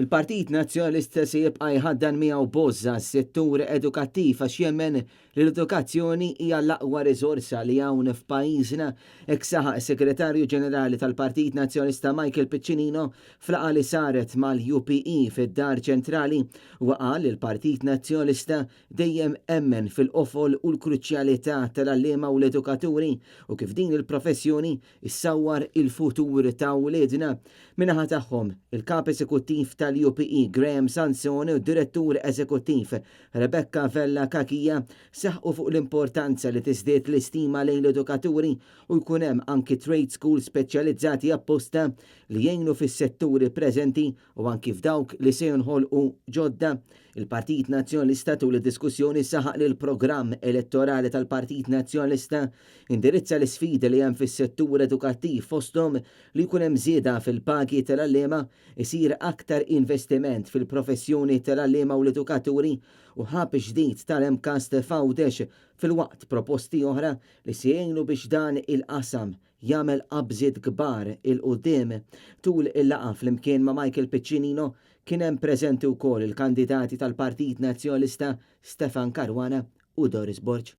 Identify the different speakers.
Speaker 1: Il-Partit Nazzjonalista se jibqa' jħaddan miegħu b'għożża s-settur edukattiv għax jemmen li l-edukazzjoni hija l-aqwa riżorsa li hawn f'pajjiżna, hekk saħaq is-Segretarju Ġenerali tal-Partit Nazzjonalista Michael Piccinino f'laqgħa li saret mal-UPE fid-Dar Ċentrali. Huwa qal li l-Partit Nazzjonalista dejjem emmen fil-qofol u l-kruċjalità tal-għalliema u l-edukaturi u kif din il-professjoni issawwar il-futur ta' wliedna. Min-naħa tagħhom, il-Kap Eżekuttiv tal-UPE Graham Sansone u d-Direttur Eżekuttiv Rebecca Vella Cachia saħqu fuq l-importanza li tiżdied l-istima lejn l-edukaturi u jkun hemm anki trade schools speċjalizzati apposta li jgħinu fis-setturi preżenti u anki f'dawk li se jinħolqu ġodda. Il-Partit Nazzjonalista tul id-diskussjoni saħaq li l-programm elettorali tal-Partit Nazzjonalista indirizza l-isfidi li hemm fis-settur edukattiv fosthom li jkun hemm żieda fil-pagi tal-għalliema, isir aktar investiment fil-professjoni tal-għalliema u l-edukaturi u hub ġdid tal-MCAST f'Għawdex filwaqt proposti oħra li se jgħinu biex dan il-qasam jagħmel qabżiet kbar 'il quddiem. Tul il-laqgħa flimkien ma' Michael Piccinino kien hemm preżenti wkoll il-kandidati tal-Partit Nazzjonalista Stefan Caruana u Doris Borg.